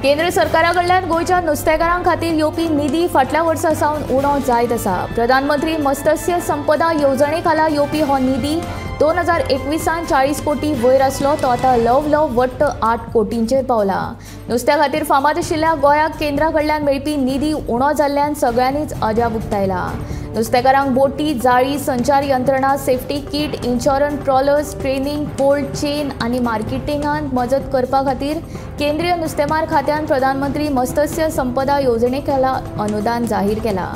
केंद्र सरकारा कडल्यान गोंयच्या नुस्तेकारां खातीर येवपी निधी फाटल्या वर्सा सावन उणो जायत आसा। प्रधानमंत्री मत्स्य संपदा येवजणे खाला येवपी हो निधी 2021 40 कोटी वयर आसलो तो आतां ल्हव ल्हव वट्ट 8 कोटींचेर पावला। नुस्त्या खातीर फामाद आशिल्ल्या गोंयाक केंद्रा कडल्यान मेळपी निधी उणो जाल्ल्यान सगळ्यांनीच अजाप उक्तायला। नुस्तेकारांक बोटी, जाळी, संचार यंत्रणा, safety kit, insurance, trawlers, training, cold chain आनी मार्केटिंगांत मजत करपा खातीर केंद्रीय नुस्तेमार खात्यान प्रधानमंत्री मत्स्य संपदा येवजणे खाला अनुदान जाहीर केला।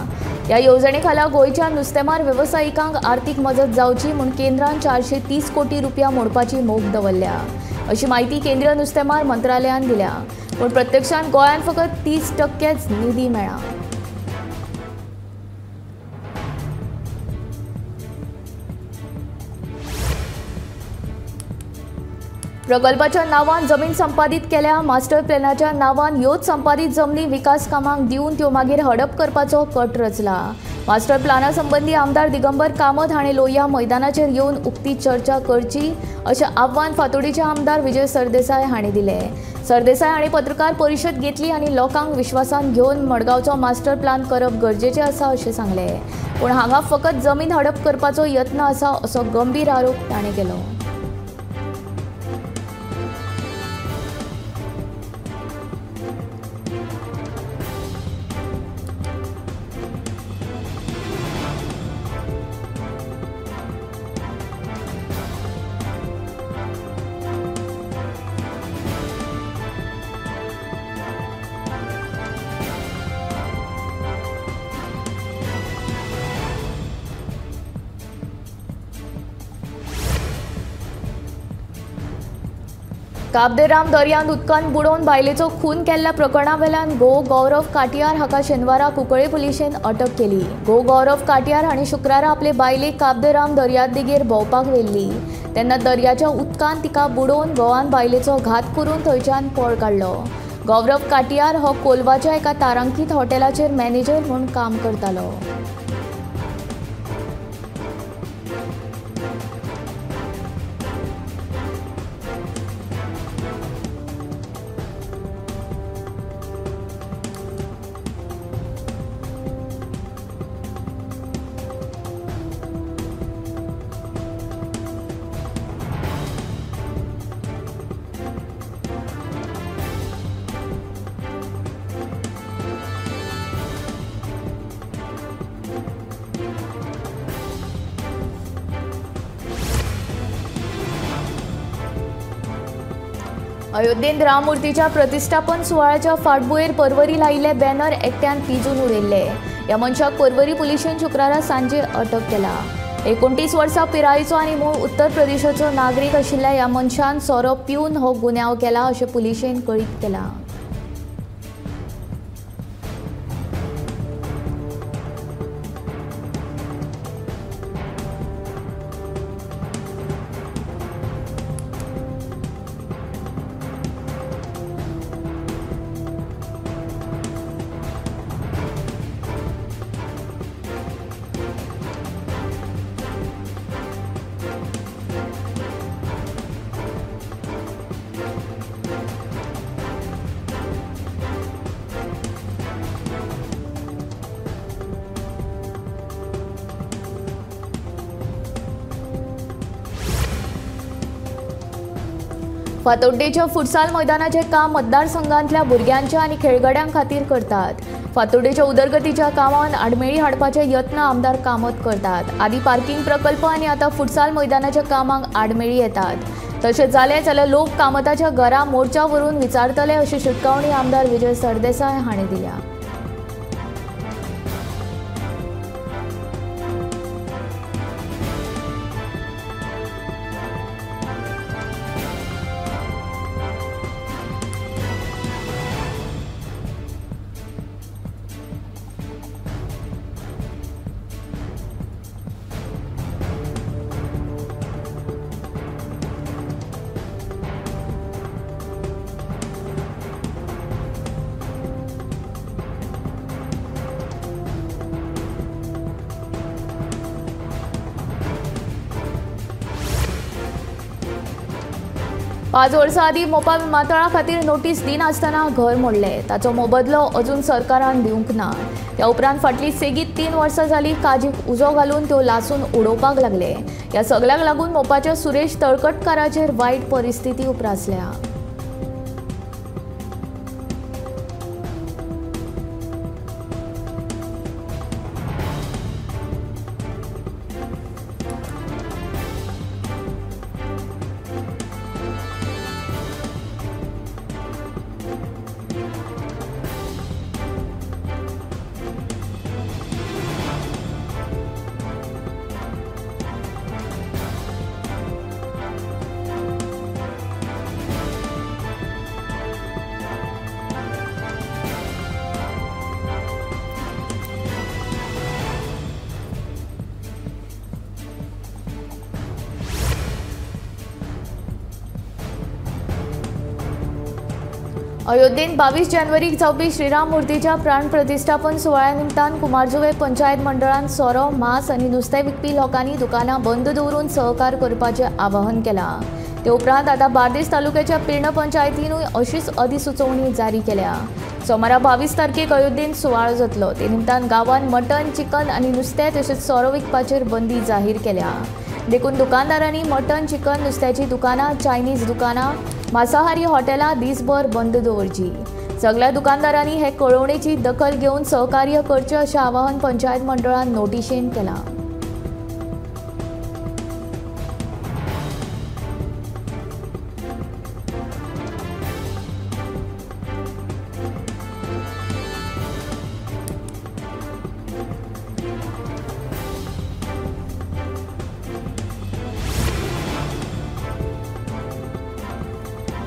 ह्या येवजणे खाला गोंयच्या नुस्तेमार वेवसायिकांक आर्थिक मजत जावची म्हूण केंद्रान 430 कोटी रुपया मोडपाची मोख दवरल्या अशी माहिती केंद्रीय नुस्तेमार मंत्रालयान दिल्या। पूण प्रत्यक्षांत गोंयांत फकत 30% निधी मेळ्ळा। प्रकल्पाच्या नावान जमीन संपादीत केल्या। मास्टर प्लॅनाच्या नावान ह्योच संपादीत जमनी विकास कामांक दिवन त्यो मागीर हडप करपाचो कट रचला। मास्टर प्लॅना संबंदी आमदार दिगंबर कामत हाणें लोहिया मैदानाचेर येवन उक्ती चर्चा करची अशें आव्हान फातोडीचे आमदार विजय सरदेसाय हाणें दिलें। सरदेसाय हाणें पत्रकार परिशद घेतली आनी लोकांक विश्वासान घेवन मडगांवचो मास्टर प्लॅन करप गरजेचें आसा अशें सांगलें। पूण हांगा फकत जमीन हडप करपाचो यत्न आसा असो गंभीर आरोप ताणें केलो। काबदेराम दर्यांत उदकांत बुडोवन बायलेचो खून केल्ल्या प्रकरणावेल्यान घोव गौरव काटियार हाका शेनवारा कुंकळे पुलिशेन अटक केली। घोव गौरव काटियार हांणी शुक्रारा आपले बायलेक काबदेराम दर्यादेगेर भोंवपाक व्हेल्ली तेन्ना दर्याच्या उदकांत तिका बुडोवन घोवान बायलेचो घात करून थंयच्यान पळ काडलो। गौरव काटियार हो कोलवाच्या एका तारांकीत हॉटेलाचेर मॅनेजर म्हूण काम करतालो। अयोध्येंत राममूर्तीच्या प्रतिष्ठापन सुवाळ्याच्या फाटभुंयेर पर्वरी लायिल्ले बॅनर एकट्यान पिजून उडयल्ले। ह्या मनशाक पर्वरी पुलिशेन शुक्रारा सांजे अटक केला। 29 वर्सां पिरायेचो आनी मूळ उत्तर प्रदेशाचो नागरीक आशिल्ल्या ह्या मनशान सोरो पिवन हो गुन्यांव केला अशें पुलिशेन कळीत केलां। फातोड्डेच्या फुटसाल मैदानाचें काम मतदारसंघांतल्या भुरग्यांच्या आनी खेळगड्यां खातीर करतात। फातोड्डेच्या उदरगतीच्या कामांत आडमेळी हाडपाचे यत्न आमदार कामत करतात। आदी पार्किंग प्रकल्प आनी आतां फुटसाल मैदानाच्या कामांक आडमेळी येतात। तशें जालें जाल्यार लोक कामताच्या घरा मोर्चा व्हरून विचारतले अशी शिटकावणी आमदार विजय सरदेसाय हांणी दिल्या। 5 वर्सां आदीं मोपा विमानतळा खातीर नोटीस दिनासतना घर मोडलें. ताचो मोबदलो अजून सरकारान दिवंक ना. त्या उपरांत फाटलीं सेगीत 3 वर्सां जालीं काजीक उजो घालून त्यो लासून उडोवपाक लागले. ह्या सगळ्याक लागून मोपाच्या सुरेश तळकटकाराचेर वायट परिस्थिती उप्रासल्या. अयोध्येत 22 जानेवारीक जावपी श्रीराम मूर्तीच्या प्राण प्रतिष्ठापन सुवाळ्या निमतान कुमारजुवे पंचायत मंडळान सोरो, मांस आनी नुस्तें विकपी लोकांनी दुकानां बंद दवरून सहकार करपाचें आवाहन केलां. ते उपरांत आतां बार्देस तालुक्याच्या पिर्ण पंचायतीनूय अशीच अधिसुचोवणी जारी केल्या. सोमारा 22 तारखेक अयोध्येत सुवाळो जातलो. ते निमतान गांवांत मटन, चिकन आनी नुस्तें तशेंच सोरो विकपाचेर बंदी जाहीर केल्या. देखून दुकानदारांनी मटन, चिकन, नुस्त्याची दुकानां, चायनीज दुकानां, मांसाहारी हॉटेलां दिसभर बंद दवरची. सगळ्या दुकानदारांनी हे कळोवणेची दखल घेवन सहकार्य करचें अशें आवाहन पंचायत मंडळान नोटिशेन केलां.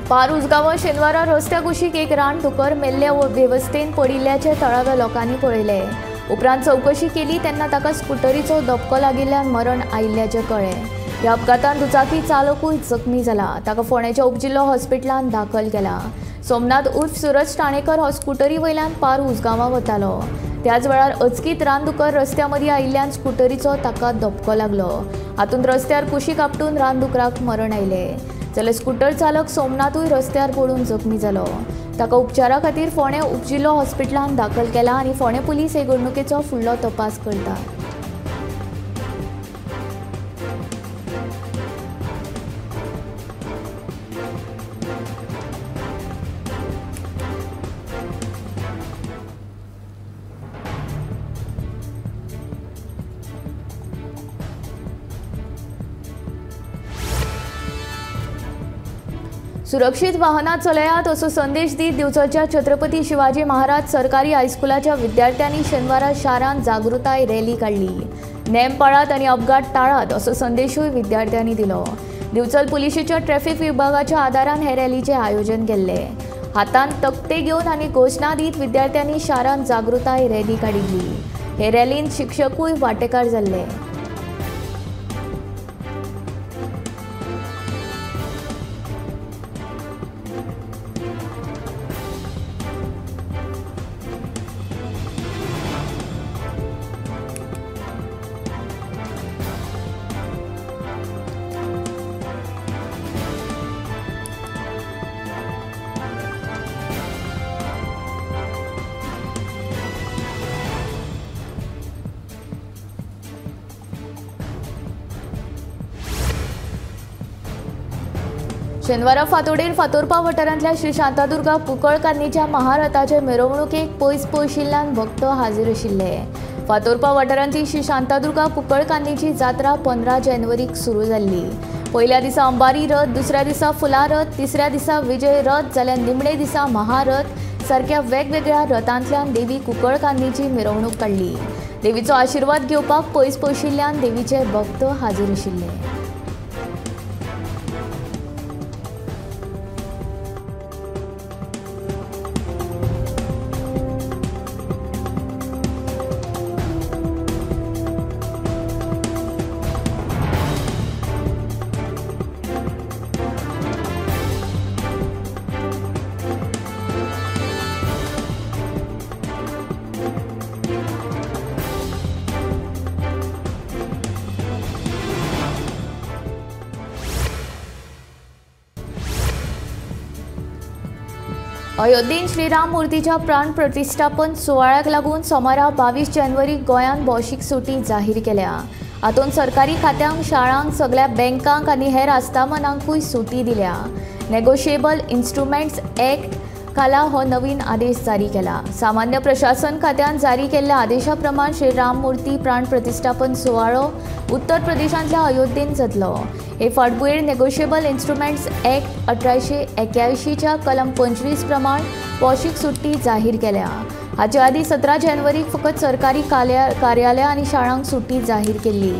पार उसगांवां शेनवारा रस्त्या कुशीक एक रानडुकर मेल्ल्या वेवस्थेन पडिल्ल्याचें थळाव्या लोकांनी पळयलें. उपरांत चवकशी केली तेन्ना ताका स्कुटरीचो धपको लागिल्ल्यान मरण आयिल्ल्याचें कळ्ळें. ह्या अपघातान दुचाकी चालकूय जखमी जाला. ताका फोंडेच्या उपजिल्लो हॉस्पिटलांत दाखल केला. सोमनाथ उर्फ सुरज ठाणेकर हो स्कुटरी वयल्यान पार उसगांवां वतालो. त्याच वेळार अचकीत रानडुकर रस्त्या मदीं आयिल्ल्यान स्कुटरीचो ताका धपको लागलो. हातूंत रस्त्यार कुशीक आपटून रानडुकराक मरण आयलें. जाल्यार स्कुटर चालक सोमनाथूय रस्त्यार पडून जखमी जालो. ताका उपचारा खातीर फोंडें उपजिल्लो हॉस्पिटलांत दाखल केला आनी फोंडें पुलीस हे घडणुकेचो फुडलो तपास करतात. सुरक्षीत वाहनां चलयात असो संदेश दीत दिवचलच्या छत्रपती शिवाजी महाराज सरकारी हायस्कुलाच्या विद्यार्थ्यांनी शेनवारा शारांत जागृताय रॅली काडली. नेम पाळात आनी अपघात टाळात असो संदेशूय विद्यार्थ्यांनी दिलो. दिवचल पुलिशेच्या ट्रॅफिक विभागाच्या आदारान हे रॅलीचें आयोजन केल्लें. हातांत तकटे घेवन आनी घोशणा दीत विद्यार्थ्यांनी शारांत जागृताय रॅली काडिल्ली. हे रॅलींत शिक्षकूय वांटेकार जाल्ले. शेनवारा फांतोडेर फातोर्पा वाठारांतल्या श्री शांतादुर्गा कुंकळकान्नीच्या महारथाचे मिरवणुकेक पयस पयशिल्ल्यान भक्त हाजीर आशिल्ले. फातोर्पा वाठारांतली श्री शांतादुर्गा कुंकळकान्नीची जात्रा 15 जानेवारीक सुरू जाल्ली. पयल्या दिसा अंबारी रथ, दुसऱ्या दिसा फुलां रथ, तिसऱ्या दिसा विजय रथ जाल्यार निमणे दिसा महारथ सारक्या वेगवेगळ्या रथांतल्यान देवी कुंकळकान्नीची मिरवणूक काडली. देवीचो आशिर्वाद घेवपाक पयस पयशिल्ल्यान देवीचे भक्त हाजीर आशिल्ले. अयोध्येन श्रीराम मूर्तीच्या प्राण प्रतिष्ठापन सुवाळ्याक लागून सोमारा 22 जानेवारी गोंयांत भौशीक सुटी जाहीर केल्या. हातूंत सरकारी खात्यांक, शाळांक, सगळ्या बँकांक आनी हेर आस्थापनांकूय सुटी दिल्या. नेगोशिएबल इन्स्ट्रुमेंट्स एक्ट खाला हो नवीन आदेश जारी केला. सामान्य प्रशासन खात्यान जारी केल्ल्या आदेशा प्रमाण श्रीराम मूर्ती प्राण प्रतिष्ठापन सुवाळो उत्तर प्रदेशांतल्या अयोध्येन जातलो. हे फाटभुंयेर नेगोशिएबल इन्स्ट्रुमेंट्स एक्ट 1881च्या कलम 25 प्रमाण भौशीक सुट्टी जाहीर केल्या. हाचे आदीं 17 जानेवारीक फकत सरकारी कार्यालयां आनी शाळांक सुट्टी जाहीर केल्ली.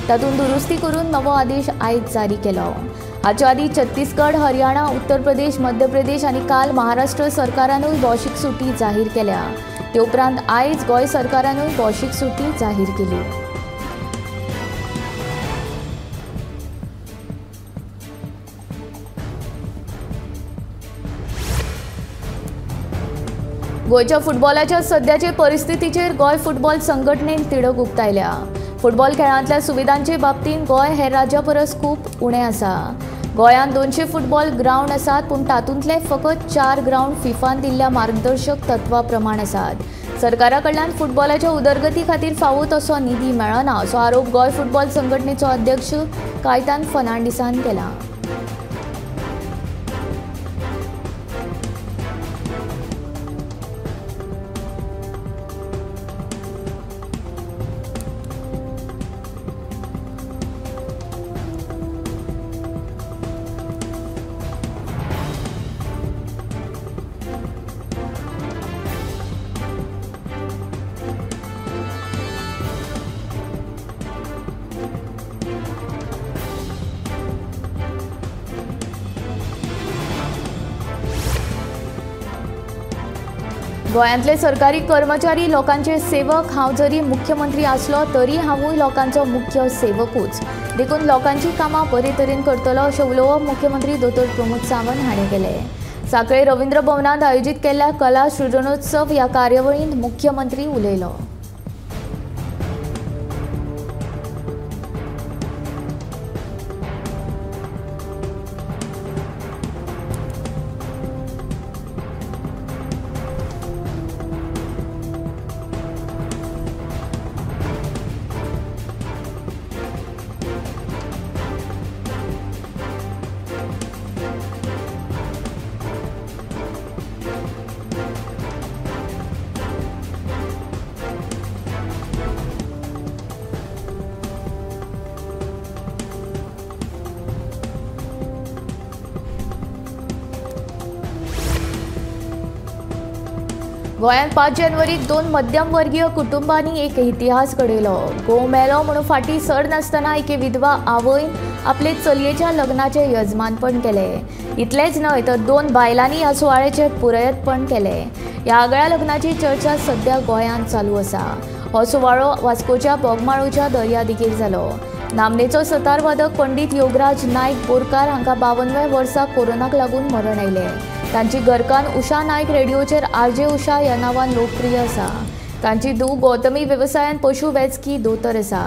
तातूंत दुरुस्ती करून नवो आदेश आयज जारी केलो. हाचे आदीं छत्तीसगड, हरियाणा, उत्तर प्रदेश, मध्य प्रदेश आनी काल महाराष्ट्र सरकारानूय भौशीक सुटी जाहीर केल्या. ते उपरांत आयज गोंय सरकारानूय भौशीक सुटी जाहीर केली. गोंयच्या फुटबॉलाच्या सद्याचे परिस्थितीचेर गोंय फुटबॉल संघटनेन तिडक उक्तायल्या. फुटबॉल खेळांतल्या सुविधांचे बाबतींत गोंय हेर राज्या परस खूब उणें आसा. गोंयांत 200 फुटबॉल ग्रावंड आसात, पूण तातूंतले फकत 4 ग्रावंड फिफान दिल्ल्या मार्गदर्शक तत्वा प्रमाण आसात. सरकारा कडल्यान फुटबॉलाच्या उदरगती खातीर फावो तसो निधी मेळना असो आरोप गोंय फुटबॉल संघटनेचो अध्यक्ष कायतान फर्नांडीसान केला. गोंयांतले सरकारी कर्मचारी लोकांचे सेवक. हांव जरी मुख्यमंत्री आसलो तरी हांवूय लोकांचो मुख्य सेवकूच, देखून लोकांची कामां बरे तरेन करतलो अशें उलोवप मुख्यमंत्री दोतोर प्रमोद सावंत हांणी केलें. सांखळे रवींद्र भवनांत आयोजीत केल्ल्या कला सृजनोत्सव ह्या कार्यावळींत मुख्यमंत्री उलयलो. गोंयांत 5 जानेवारीक 2 मध्यमवर्गीय कुटुंबांनी एक इतिहास घडयलो. घोव मेलो म्हणून फाटीं सरनासतना एके विधवा आवयन आपले चलयेच्या लग्नाचें यजमानपण केलें. इतलेंच न्हय तर 2 बायलांनी ह्या सुवाळ्याचें पुरयतपण केलें. ह्या आगळ्या लग्नाची चर्चा सद्या गोंयांत चालू आसा. हो सुवाळो वास्कोच्या बोगमाळूच्या दर्यादिगेर जालो. नामनेचो सतार वादक पंडित योगराज नायक बोरकार हांकां 52व्या वर्सा कोरोनाक लागून मरण आयलें. तांची घरकान्न उषा नायक रेडियोचेर आरजे उषा ह्या नांवान लोकप्रिय आसा. तांची धूव गौतमी वेवसायान पशु वैजकी दोतोर आसा.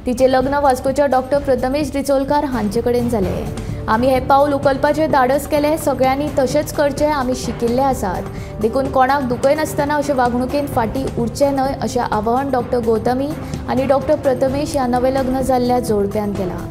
तिचें लग्न वास्कोच्या डॉक्टर प्रथमेश डिचोलकार हांचे कडेन जालें. आमी हें पावल उखलपाचें धाडस केलें, सगळ्यांनी तशेंच करचें, आमी शिकिल्ले आसात, देखून कोणाक दुखयनासतना अशे वागणुकेन फाटीं उरचें न्हय अशें आवाहन डॉक्टर गौतमी आनी डॉक्टर प्रथमेश ह्या नवें लग्न जाल्ल्या जोडप्यान केलां.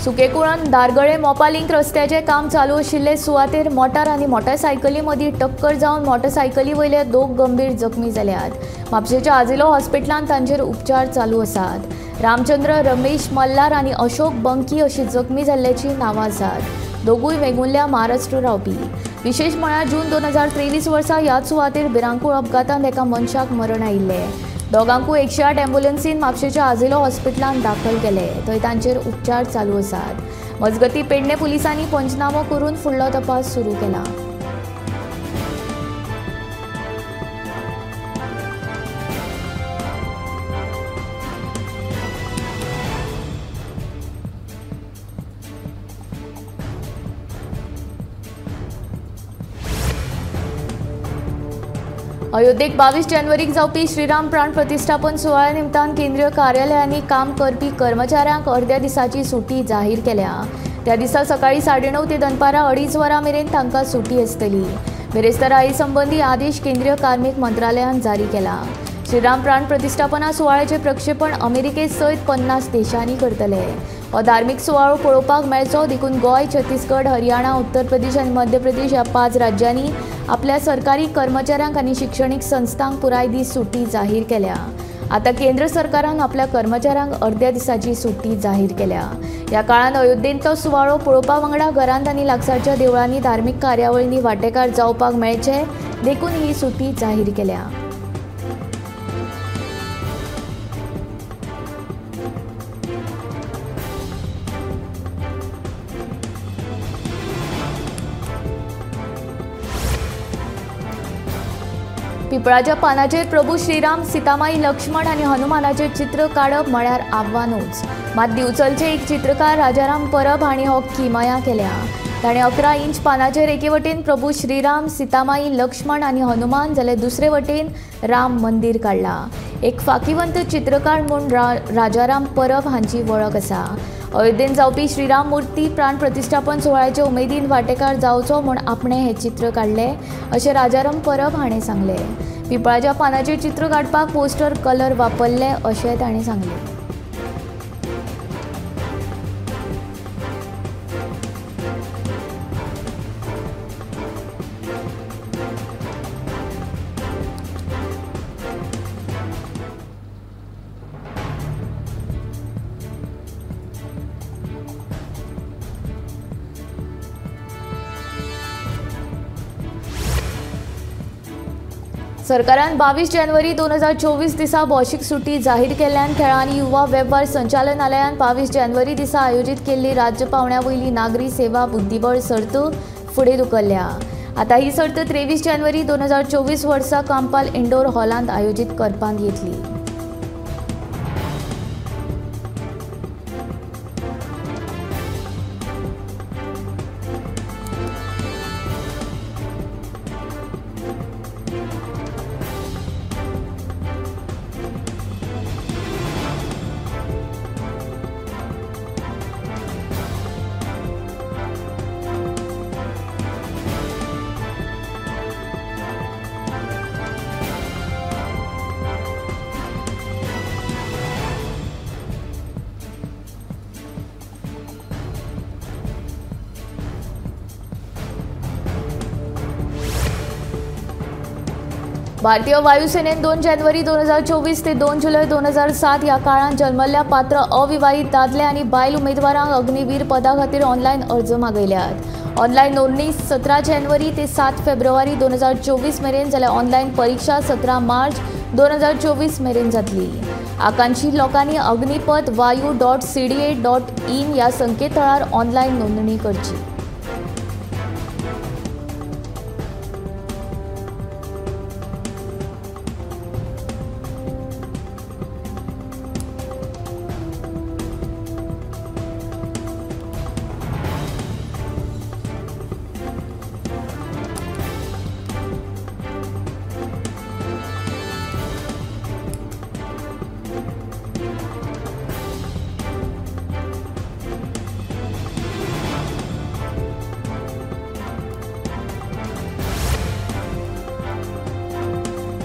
सुकेकुळान दारगळे मोपा लिंक रस्त्याचें काम चालू आशिल्ले सुवातेर मोटार आनी मोटरसायकली मदीं टक्कर जावन मोटरसायकली वयले 2 गंभीर जखमी जाल्यात. म्हापशेंच्या आजिलो हॉस्पिटलांत तांचेर उपचार चालू आसात. रामचंद्र रमेश मल्हार आनी अशोक बंकी अशी जखमी जाल्ल्याची नांवां आसात. दोगूय वेंगुर्ल्या महाराष्ट्र रावपी. विशेश म्हळ्यार जून 2023 वर्सा ह्याच सुवातेर भिरांकूळ अपघातांत एका मनशाक मरण आयिल्लें. दोगांकूय 108 ॲम्ब्युलन्सीन म्हापशेंच्या आजिलो हॉस्पिटलांत दाखल केले. थंय तांचेर उपचार चालू आसात. मजगतीं पेडणे पुलिसांनी पंचनामो करून फुडलो तपास सुरू केला. अयोध्येक 22 जानेवारीक जावपी श्रीराम प्राण प्रतिष्ठापन सुवाळ्या निमतान केंद्रीय कार्यालयांनी काम करपी कर्मचाऱ्यांक अर्द्या दिसाची सुटी जाहीर केल्या. त्या दिसा सकाळी 9:30 ते दनपारां 2:30 वरां मेरेन तांकां सुटी आसतली. बिरेस्तारा हे संबंदी आदेश केंद्रीय कार्मीक मंत्रालयान जारी केला. श्रीराम प्राण प्रतिष्ठापना सुवाळ्याचें प्रक्षेपण अमेरिके सयत 50 देशांनी करतले. हो धार्मीक सुवाळो पळोवपाक मेळचो देखून गोंय, छत्तीसगड, हरियाणा, उत्तर प्रदेश आनी मध्य प्रदेश ह्या 5 राज्यांनी आपल्या सरकारी कर्मचाऱ्यांक आनी शिक्षणीक संस्थांक पुराय दीस सुटी जाहीर केल्या. आतां केंद्र सरकारान आपल्या कर्मचाऱ्यांक अर्द्या दिसाची सुटी जाहीर केल्या. ह्या काळांत अयोध्येंतलो सुवाळो पळोवपा वांगडा घरांत आनी लागसारच्या देवळांनी धार्मीक कार्यावळींनी वांटेकार जावपाक मेळचे देखून ही सुटी जाहीर केल्या. पिपळाच्या पानाचेर प्रभू श्रीराम, सीतामाई, लक्ष्मण आनी हनुमानाचें चित्र काडप म्हळ्यार आव्हानूच. मात दिवचलचे एक चित्रकार राजाराम परब हांणी हो किमया केल्या. ताणें 11 इंच पानाचेर एके वटेन प्रभू श्रीराम, सीतामाई, लक्ष्मण आनी हनुमान जाल्यार दुसरे वटेन राम मंदीर काडला. एक फाकीवंत चित्रकार म्हूण राजाराम परब हांची वळख आसा. अयोध्येंत जावपी श्रीराम मूर्ती प्राण प्रतिष्ठापन सुवाळ्याचे उमेदीन वांटेकार जावचो म्हूण आपणें हें चित्र काडलें अशें राजाराम परब हाणें सांगलें. पिपळाच्या पानाचेर चित्र काडपाक पोस्टर कलर वापरले अशें ताणें सांगलें. सरकारान 22 जानेवारी 2024 दिसा भौशीक सुटी जाहीर केल्ल्यान खेळां आनी युवा वेव्हार संचालनालयान 22 जानेवारी दिसा आयोजीत केल्ली राज्य पावंड्या वयली नागरी सेवा बुद्धिबळ सर्त फुडें धुकल्ल्या. आतां ही सर्त 23 जानेवारी 2024 वर्सा कांपाल इंडोर हॉलांत आयोजीत करपांत येतली. भारतीय वायुसेनेन 2 जानेवारी 2024 ते 2 जुलय 2007 ह्या काळांत जल्मल्ल्या पात्र अविवाहित दादले आनी बायल उमेदवारांक अग्निवीर पदा खातीर ऑनलायन अर्ज मागयल्यात. ऑनलायन नोंदणी 17 जानेवारी ते 7 फेब्रुवारी 2024 मेरेन जाल्यार ऑनलायन परीक्षा 17 मार्च 2024 मेरेन जातली. आकांक्षी लोकांनी अग्निपथ वायू.cda.in ह्या संकेतथळार ऑनलायन नोंदणी करची.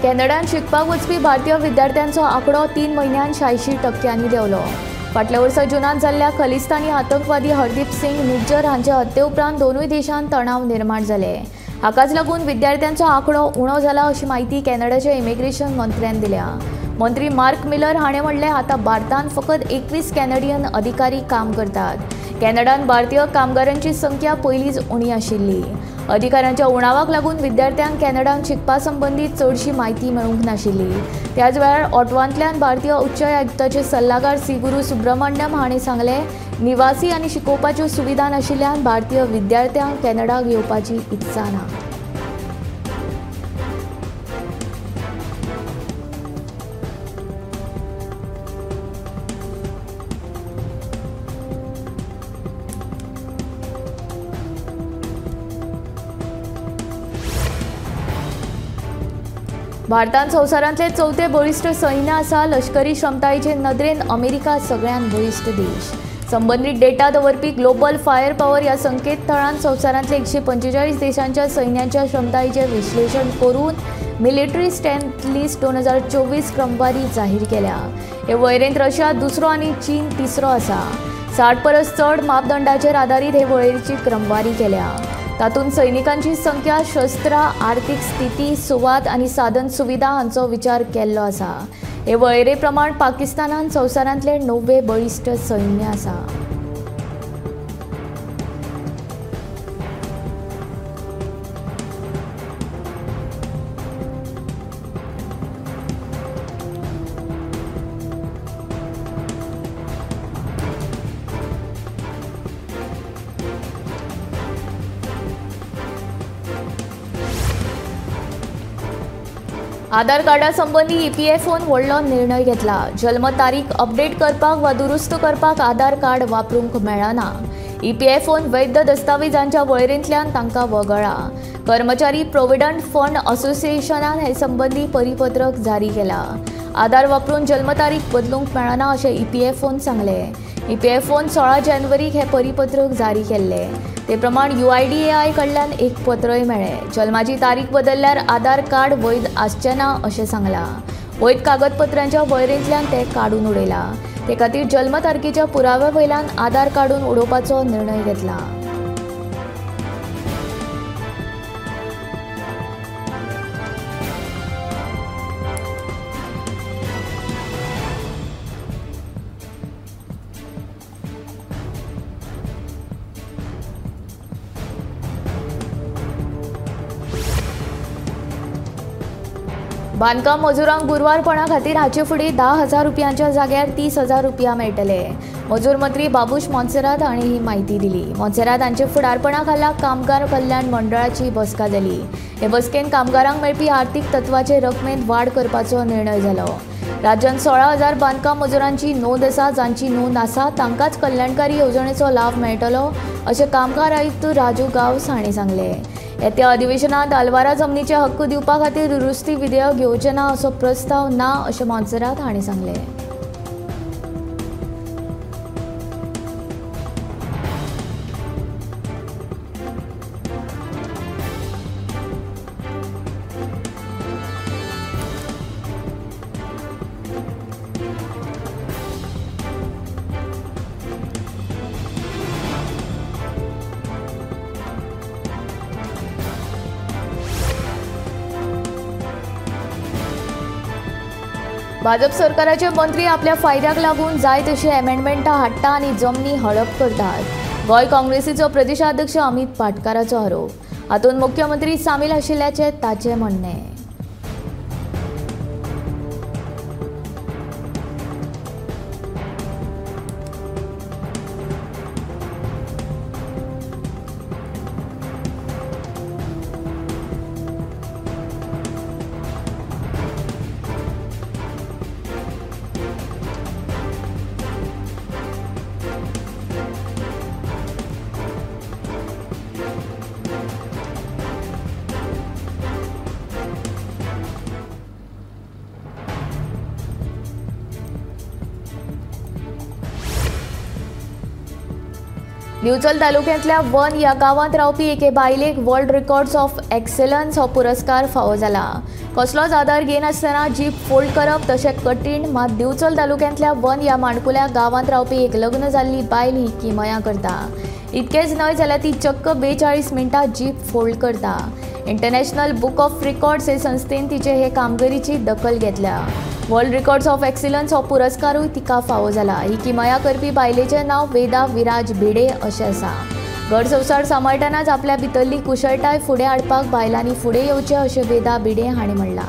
कॅनडान शिकपाक वचपी भारतीय विद्यार्थ्यांचो आंकडो 3 म्हयन्यांत 86% देंवलो. फाटल्या वर्सा जुनांत जाल्ल्या खलिस्तानी आतंकवादी हरदीप सिंग निज्जर हांचे हत्ये उपरांत दोनूय देशांत तणाव निर्माण जाले. हाकाच लागून विद्यार्थ्यांचो आंकडो उणो जाला अशी म्हायती कॅनडाच्या इमिग्रेशन मंत्र्यान दिल्या. मंत्री मार्क मिलर हाणें म्हणलें, आतां भारतांत फकत 21 कॅनडियन अधिकारी काम करतात. कॅनडान भारतीय कामगारांची संख्या पयलींच उणी आशिल्ली. अधिकाऱ्यांच्या उणावाक लागून विद्यार्थ्यांक कॅनडांत शिकपा संबंदी चडशी म्हायती मेळूंक नाशिल्ली. त्याच वेळार ऑटवांतल्यान भारतीय उच्च आयुक्ताचे सल्लागार सी गुरू सुब्रमण्यम हांणी सांगलें, निवासी आनी शिकोवपाच्यो सुविधा नाशिल्ल्यान भारतीय विद्यार्थ्यांक कॅनडाक येवपाची इत्सा ना. भारतान संवसारांतले चवथे बळिश्ट सैन्य आसा. लष्करी क्षमतायेचे नदरेन अमेरिका सगळ्यांत बळिश्ट देश. संबंदीत डेटा दवरपी ग्लोबल फायर पॉवर ह्या संकेतथळान संवसारांतले 145 देशांच्या सैन्याच्या क्षमतायेचें विश्लेशण करून मिलिटरी स्ट्रेंथ लिस्ट 2024 क्रमवारी जाहीर केल्या. हे वळेरेंत रशिया दुसरो आनी चीन तिसरो आसा. 60 परस चड मापदंडाचेर आदारीत हे वळेरीची क्रमवारी केल्या. तातूंत सैनिकांची संख्या, शस्त्रां, आर्थिक स्थिती, सुवात आनी साधन सुविधा हांचो विचार केल्लो आसा. हे वळेरे प्रमाण पाकिस्तानान संवसारांतले 9वें बळिश्ट सैन्य आसा. आधार कार्डा संबंदी ईपीएफओन व्हडलो निर्णय घेतला. जल्म तारीख अपडेट करपाक वा दुरुस्त करपाक आधार कार्ड वापरूंक मेळना. ईपीएफओन वैध दस्तावेजांच्या वळेरेंतल्यान तांकां वगळा. कर्मचारी प्रोव्हिडंट फंड असोसिएशनान हे संबंदी परिपत्रक जारी केला. आधार वापरून जल्म तारीख बदलूंक मेळना अशें ईपीएफओन सांगलें. ईपीएफओन 16 जानेवारीक हें परिपत्रक जारी केल्लें. ते प्रमाण UIDAI कडल्यान एक पत्रय मेळ्ळें. जल्माची तारीख बदलल्यार आधार कार्ड वैध आसचें ना अशें सांगलां. वैध कागदपत्रांच्या वळेरेंतल्यान तें काडून उडयलां. ते खातीर जल्म तारखेच्या पुराव्या वयल्यान आधार काडून उडोवपाचो निर्णय घेतला. बांदकाम मजुरांक गुरवारपणा खातीर हाचे फुडें 10,000 रुपयांच्या जाग्यार 30,000 रुपया मेळटले. मजूर मंत्री बाबूश मोन्सेरात हांणी ही म्हायती दिली. मोन्सेरात हांच्या फुडारपणा खाला कामगार कल्याण मंडळाची बसका जाली. हे बसकेन कामगारांक मेळपी आर्थिक तत्वाचे रकमेंत वाड करपाचो निर्णय जालो. राज्यांत 16,000 बांदकाम मजुरांची नोंद आसा. जांची नोंद आसा तांकांच कल्याणकारी येवजणेचो लाव मेळटलो अशें कामगार आयुक्त राजू गांवस हांणी सांगलें. येत्या अधिवेशनांत आलवारा जमनीचे हक्क दिवपा खातीर दुरुस्ती विधेयक घेवचें ना असो प्रस्ताव ना अशें मोन्सेरात हांणी सांगलें. भाजप सरकाराचे मंत्री आपल्या फायद्याक लागून जाय तशी अमेंडमेंटां हाडटा आनी जमनी हडप करतात. गोंय काँग्रेसीचो प्रदेशाध्यक्ष अमित पाटकाराचो आरोप. हातूंत मुख्यमंत्री सामील आशिल्ल्याचें ताचें म्हणणें. दिवचल तालुक्यांतल्या वन ह्या गांवांत रावपी एके बायलेक वर्ल्ड रिकॉर्ड्स ऑफ एक्सेलन्स हो पुरस्कार फावो जाला. कसलोच आदार घेनासतना जीप फोल्ड करप तशें कठीण, मात दिवचल तालुक्यांतल्या वन ह्या माणकुल्या गांवांत रावपी एक लग्न जाल्ली बायल ही किमया करता. इतकेंच न्हय जाल्यार ती चक्क 42 मिनटां जीप फोल्ड करता. इंटरनॅशनल बुक ऑफ रिकॉर्ड्स हे संस्थेन तिचे हे कामगिरीची दखल घेतल्या. वर्ल्ड रिकॉर्ड्स ऑफ एक्सिलन्स हो पुरस्कारूय तिका फावो जाला. ही किमया करपी बायलेचें नांव वेदा विराज भिडे अशें आसा. घर संवसार सांबाळटनाच आपल्या भितरली कुशळटाय फुडें हाडपाक बायलांनी फुडें येवचें अशें वेदा भिडे हांणी म्हणलां.